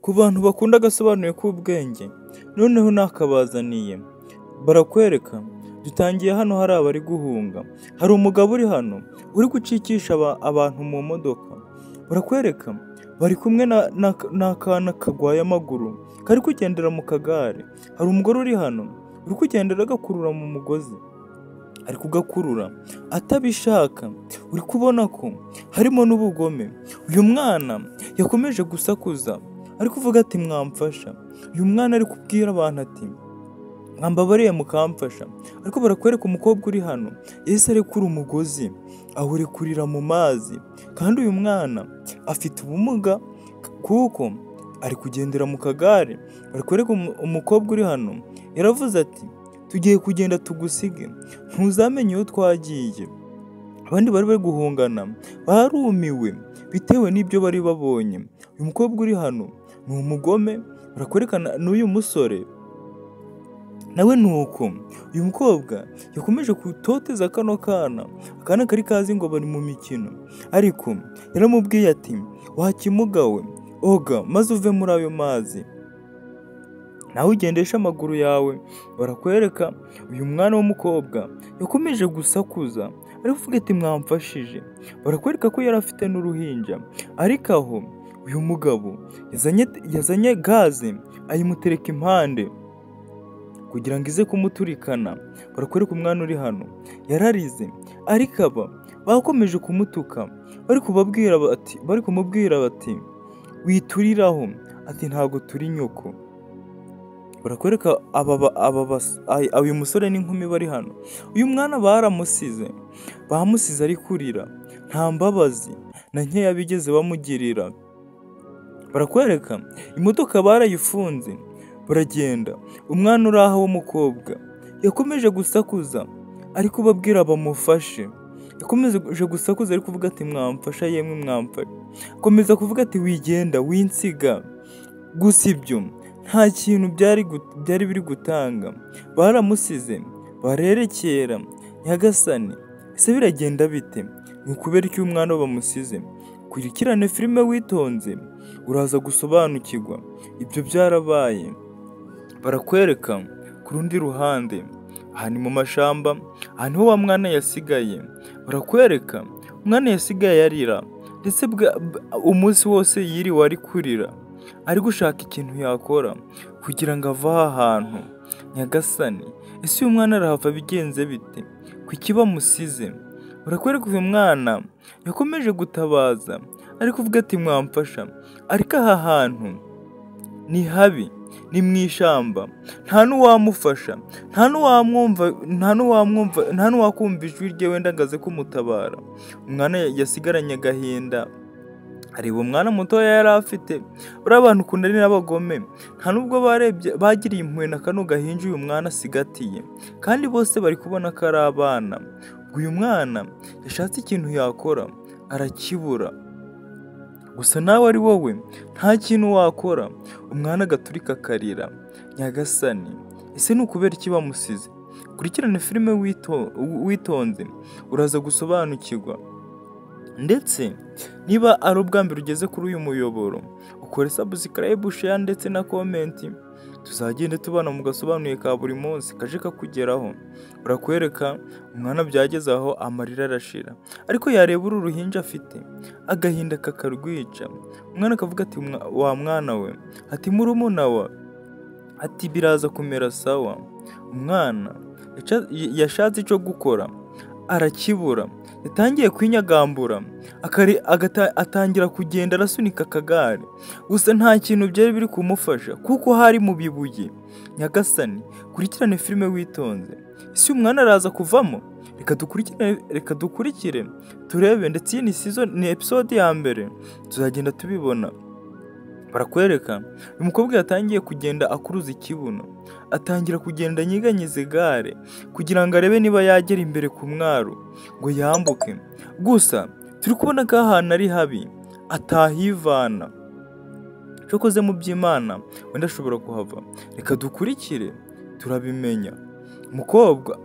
Ku bantu bakunda agasobanuye k'ubwenge, noneho nakabazaniye. Barakwereka dutangiye hano hari abari guhunga, hari umugabo uri hano uri gucikisha abantu mu modoka. Barakwereka bari kumwe n'akana karwaye amaguru kari kugendera mu kagare. Hari umugore uri hano uri kugenda agakurura mu mugozi, ari kugakurura atabishaka, uri kubona ko harimo n'ubugome. Uyu mwana yakomeje gusakuza ari kuvuga ati mwamfasha. Uyu mwana ari kubwira abantu ati mwambabariye mukamfasha. Ariko barakwereka umukobwa uri hano yahise arekura umugozi awurekurira mu mazi, kandi uyu mwana afite ubumuga kuko ari kugendera mu kagare. Barakwereka umukobwa uri hano yaravuze ati tugiye kugenda tugusige, ntuzamenye iyo twagiye. Abandi bari bari guhungana barumiwe bitewe n'ibyo bari babonye. Uyu mukobwa uri hano ni umugome. Barakwereka n'uyu musore nawe ni uko. Uyu mukobwa yakomeje gutoteza kano kana, akana kari kazi ngo bari mu mikino, ariko yaramubwiye ati wa kimuga we, oga maze uve muri ayo mazi, nawe ugendesha amaguru yawe. Barakwereka uyu mwana w'umukobwa yakomeje gusakuza ari kuvuga ati mwamfashije. Barakwereka ko yari afite n'uruhinja, ariko aho uyu mugabo yazanye gaze ayimutereka impande kugira ngo ize kumuturikana. Barakwereka umwana uri hano yararize, ariko aba bakomeje kumutuka bari kumubwira bati wituriraho, ati ntabwo turi nyoko. Barakwereka uyu musore n'inkumi bari hano, uyu mwana baramusize, bamusize ari kurira, nta mbabazi na nkeya bigeze bamugirira. Barakwereka imodoka barayifunze baragenda. Umwana uri aho w'umukobwa yakomeje gusakuza ari kubabwira bamufashe, yakomeje gusakuza ari kuvuga ati mwamfasha yemwe mwamfasha. Akomeza kuvuga ati wigenda winsiga. Gusa ibyo nta kintu byari biri gutanga, baramusize barerekera. Nyagasani, ese biragenda bite? Ni ukubera iki uyu mwana bamusize? Kurikirane filime witonze uraza gusobanukirwa ibyo byarabaye. Barakwereka ku rundi ruhande, aha ni mu mashamba, aha niho wa mwana yasigaye. Barakwereka umwana yasigaye arira, ndetse umunsi wose yiriwe ari kurira, ari gushaka ikintu yakora kugira ngo ave aha hantu. Nyagasani, ese uyu mwana arahava bigenze bite? Kuki bamusize? Barakwereka uyu mwana yakomeje gutabaza ari kuvuga ati mwamfasha, ariko aha hantu ni habi, ni mu ishyamba, nta n'uwamufasha, nta n'uwamwumva, nta n'uwakumva ijwi rye wenda ngo aze kumutabara. Umwana yasigaranye agahinda, areba umwana mutoya yari afite. Buriya abantu ukunda ari n'abagome, nta nubwo barebye bagiriye impuhwe na kano gahinja uyu mwana asigatiye, kandi bose bari kubona ko ari abana. Uyu mwana yashatse ikintu yakora arakibura, gusa nawe ari wowe nta kintu wakora. Umwana agaturika akarira. Nyagasani, ese ni ukubera iki bamusize? Kurikirane filime witonze uraza gusobanukirwa. Ndetse niba ari ubwa mbere ugeze kuri uyu muyoboro, ukore subscribe, share ndetse na comment, tuzagende tubana mu gasobanuye ka buri munsi kaje kakugeraho. Barakwereka umwana byageze aho amarira arashira, ariko yareba uru ruhinja afite agahinda kakarwica. Umwana akavuga ati wa mwana we, ati murumuna wa, ati biraza kumera sawa. Umwana yashatse icyo gukora arakibura, yatangiye kwinyagambura, atangira kugenda arasunika akagare. Gusa nta kintu byari biri kumufasha kuko hari mu bibuye. Nyagasani, kurikirane filime witonze. Ese uyu mwana araza kuvamo? Reka dukurikire turebe, ndetse iyi ni season, ni episode ya mbere, tuzagenda tubibona. Barakwereka uyu mukobwa yatangiye kugenda akuruza ikibuno, atangira kugenda anyiganyiza igare kugira ngo arebe niba yagera imbere ku mwaro ngo yambuke. Gusa turi kubona ko ahantu ari habi atahivana. Cokoze mu by'Imana wenda ashobora kuhava. Reka dukurikire turabimenya.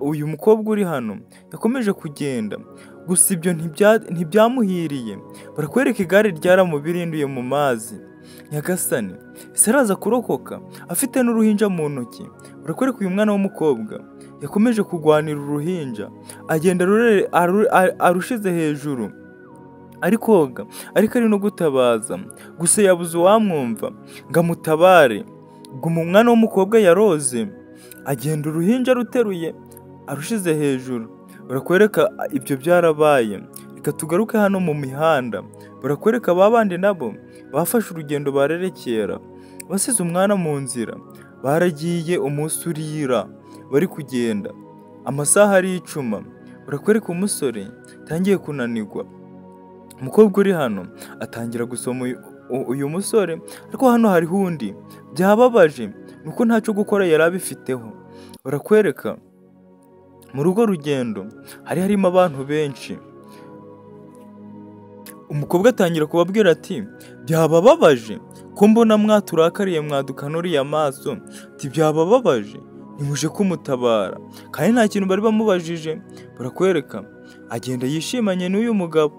Uyu mukobwa uri hano yakomeje kugenda, gusa ibyo ntibyamuhiriye. Barakwereka igare ryaramubirinduye mu mazi. Nyagasani, ese araza kurokoka afite n'uruhinja mu ntoki? Barakwereka uyu mwana w'umukobwa yakomeje kurwanira uruhinja, agenda arushize hejuru, ari koga ariko ari no gutabaza, gusa yabuze uwamwumva ngo amutabare. Ubwo umwana w'umukobwa yaroze, agenda uruhinja ruteruye arushize hejuru. Barakwereka ibyo byarabaye. Reka tugaruke hano mu mihanda, barakwereka ba bandi nabo bafashe urugendo barerekera, basize umwana mu nzira, baragiye umunsi urira bari kugenda, amasaha aricuma. Barakwereka umusore atangiye kunanirwa, umukobwa uri hano atangira gusoma uyu musore, ariko hano hariho undi byababaje nuko ntacyo gukora yari abifiteho. Barakwereka muri urwo rugendo hari harimo abantu benshi. Umukobwa atangira kubabwira ati byabababaje ko mbona mwaturakariye mwadukanuriye amaso, ati byabababaje ntimuje kumutabara, kandi nta kintu bari bamubajije. Barakwereka agenda yishimanye n'uyu mugabo,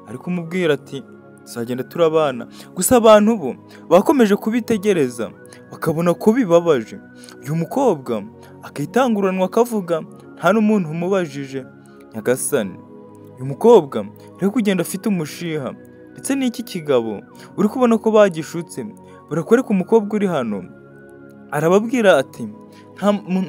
ari kumubwira ati tuzagenda turabana. Gusa abantu bo bakomeje kubitegereza bakabona ko bibabaje. Uyu mukobwa akitanguranwa akavuga nta n'umuntu umubajije. Nyagasani, uyu mukobwa ari kugenda afite umushiha, ndetse n'iki kigabo uri kubona ko bagishutse. Barakwereka umukobwa uri hano arababwira ati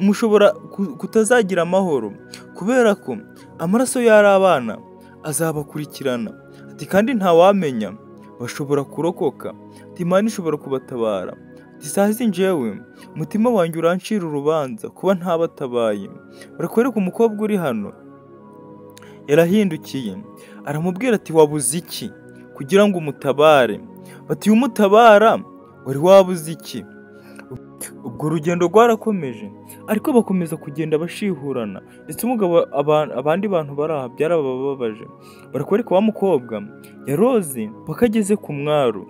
mushobora kutazagira amahoro kubera ko amaraso y'ari abana azabakurikirana, ati kandi ntawamenya bashobora kurokoka, ati Imana ishobora kubatabara, ati saa izi njyewe umutima wanjye urancira urubanza kuba ntabatabaye. Barakwereka umukobwa uri hano yarahindukiye aramubwira ati wabuze iki kugira ngo umutabare? Bati umutabara wari wabuze iki? Ubwo urugendo rwarakomeje, ariko bakomeza kugenda bashihurana, ndetse umugabo abandi bantu bari aha byarabababaje. Barakwereka wa mukobwa yaroze paka ageze ku mwaro,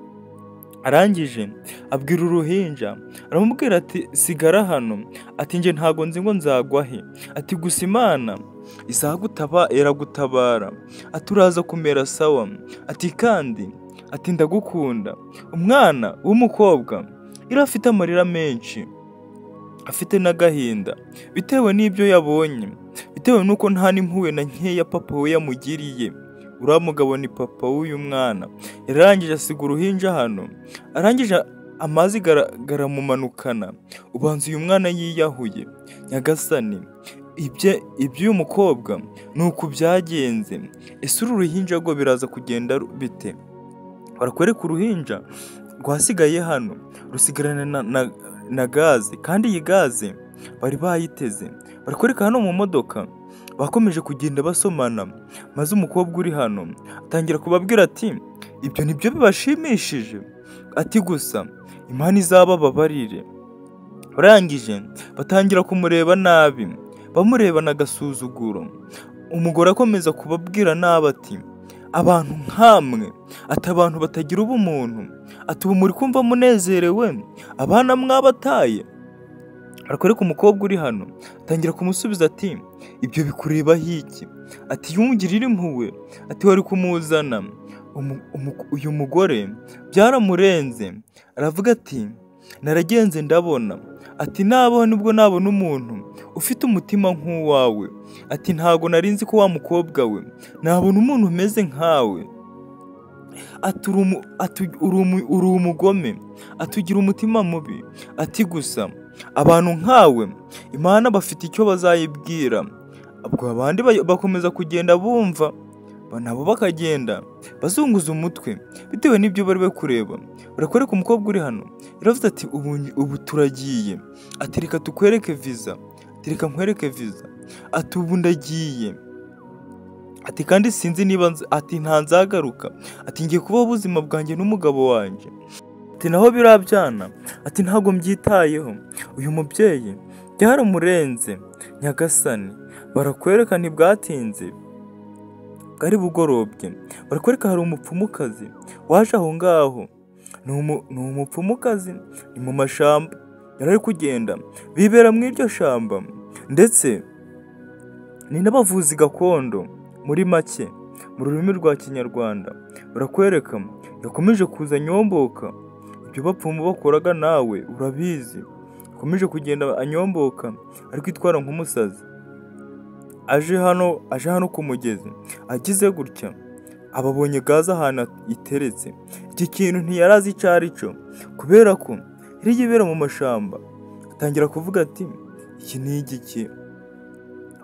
arangije abwira uruhinja aramubwira ati sigara hano, ati njye ntago nzi ngo nzagwa he, ati gusa Imana iragutabara, ati uraza kumera sawa, ati kandi ati ndagukunda. Umwana w'umukobwa yari afite amarira menshi, afite n'agahinda bitewe n'ibyo yabonye, bitewe n'uko nta n'impuhwe na nkeya papa we yamugiriye. Uriya mugabo ni papa w'uyu mwana. Yarangije asiga uruhinja hano, arangije amazi garamumanukana, ubanza uyu mwana yiyahuye. Nyagasani, iby'uyu mukobwa ni uku byagenze. Ese uru ruhinja rwo biraza kugenda bite? Barakwereka uruhinja rwasigaye hano, rusigarana na gaze, kandi iyi gaze bari bayiteze. Barakwereka hano mu modoka bakomeje kugenda basomana, maze umukobwa uri hano atangira kubabwira ati ibyo nibyo bibashimishije, ati gusa Imana izabababarire. Barangije batangira kumureba nabi, bamurebana agasuzuguro. Umugore akomeza kubabwira nabi ati abantu nkamwe, ati abantu batagira ubumuntu, ati ubu muri kumva munezerewe, abana mwabataye. Barakwereka umukobwa uri hano atangira kumusubiza ati ibyo bikurebaho iki? Ati yungirira impuhwe, ati wari kumuzana. Uyu mugore byaramurenze, aravuga ati naragenze ndabona, ati nabaho nibwo nabona umuntu ufite umutima nk'uwawe, ati ntago nari nzi ko wa mukobwa we nabona umuntu umeze nkawe, ati uri umugome, ati ugira umutima mubi, ati gusa abantu nkawe Imana bafite icyo bazayibwira. Ubwo abandi bakomeza kugenda bumva, nabo bakagenda bazunguza umutwe bitewe n'ibyo bari bari kureba. Barakwereka umukobwa uri hano yaravuze ati ubu turagiye, ati reka tukwereke viza, ati reka nkwereke viza, ati ubu ndagiye, ati kandi sinzi niba ati ntanzagaruka, ati ngiye kubaho ubuzima bwanjye n'umugabo wanjye, ati naho birabyana, ati ntago mbyitayeho. Uyu mubyeyi byaramurenze. Nyagasani, barakwereka ntibwatinze bwari bugorobye. Barakwereka hari umupfumukazi waje aho ngaho, ni umupfumukazi, ni mu mashamba yari ari kugenda bibera mu iryo shamba, ndetse ni n'abavuzi gakondo muri make mu rurimi rwa Kinyarwanda. Barakwereka yakomeje kuza nyomboka, Ibyo bapfumu bakoraga nawe urabizi. Akomeje kugenda anyomboka ari kwitwara nk'umusazi. Aje hano ku mugezi, agize gutya ababonye gaze ahantu iteretse. Iki kintu ntiyari azi icyo ari cyo kubera ko yari yibera mu mashamba. Atangira kuvuga ati iki ni igiki?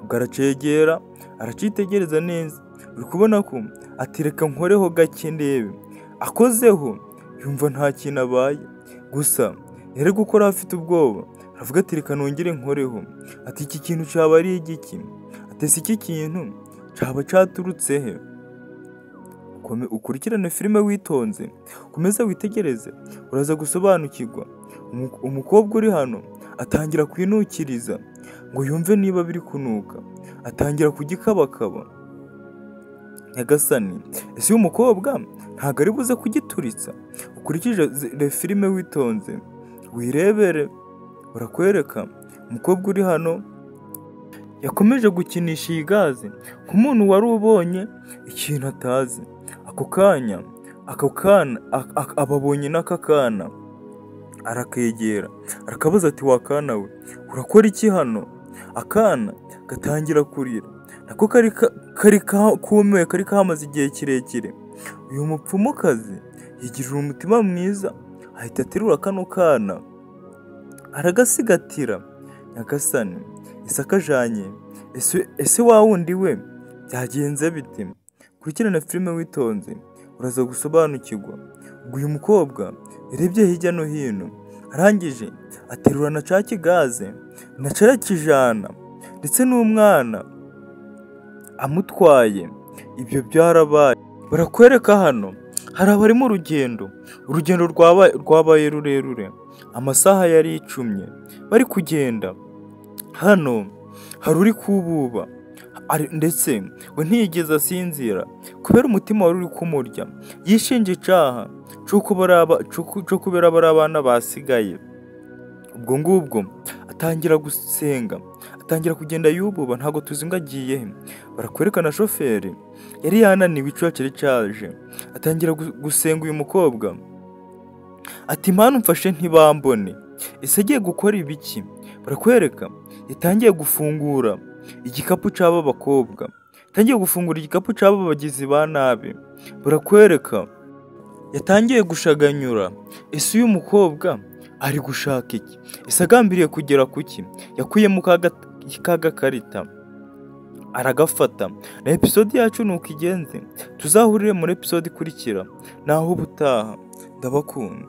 Ubwo aracegera aracitegereza neza, uri kubona ko ati reka nkoreho gake ndebe. Akozeho yumva nta kintu abaye, gusa yari gukora afite ubwoba. Aravuga ati reka nongere nkoreho. Ati iki kintu cyaba ari igiki? Ati ese iki kintu cyaba cyaturutse he? Ukurikirane filime witonze, ukomeze witegereze, uraza gusobanukirwa. Umukobwa uri hano atangira kwinukiriza ngo yumve niba biri kunuka, atangira kugikabakaba. Nyagasani, ese uyu mukobwa ntabwo ari buze kugituritsa? Ukurikije filime witonze, wirebere, barakwereka umukobwa uri hano yakomeje gukinisha iyi gaze nk'umuntu wari ubonye ikintu atazi. Ako kanya ababonye n'aka kana arakegera, arakabaza ati wa kana we urakora iki hano? Akana gatangira kurira, nako kari kumiwe, kari kamaze igihe kirekire. Uyu mupfumukazi yigirira umutima mwiza, ahita aterura kano kana aragasigatira. Nyagasani, ese akajanye? Ese wa wundi we byagenze bite? Kurikirana filime witonze, uraza gusobanukirwa. Ubwo uyu mukobwa yarebye hirya no hino, arangije aterura na ca kigaze na arakijana ndetse n'umwana amutwaye. Ibyo byarabaye. Barakwereka hano hari abari mu rugendo, urugendo rwabaye rurerure, amasaha yari icumye bari kugenda. Hano hari uri kububa ndetse we ntiyigeze asinzira kubera umutima wari uri kumurya. Yishinja icaha cyo kubera bari abana basigaye. Ubwo ngubwo atangira gusenga, atangira kugenda yububa, ntabwo tuzi ngo agiye he. Barakwerekana shoferi yari yananiwe, icuya cyari cyaje, atangira gusenga uyu mukobwa ati mpano mfashe ntibambone, ese agiye gukora ibiki? Barakwereka yatangiye gufungura igikapu cy'aba bakobwa, yatangiye gufungura igikapu cy'aba bagizi ba nabi. Barakwereka yatangiye gushaganyura, ese uyu mukobwa ari gushaka iki? Ese agambiriye kugera kuki? Yakuyemo ka gakarita aragafata. Na episode yacu nuko igenze, tuzahurire muri episode ikurikira. Naho ubutaha, ndabakunda.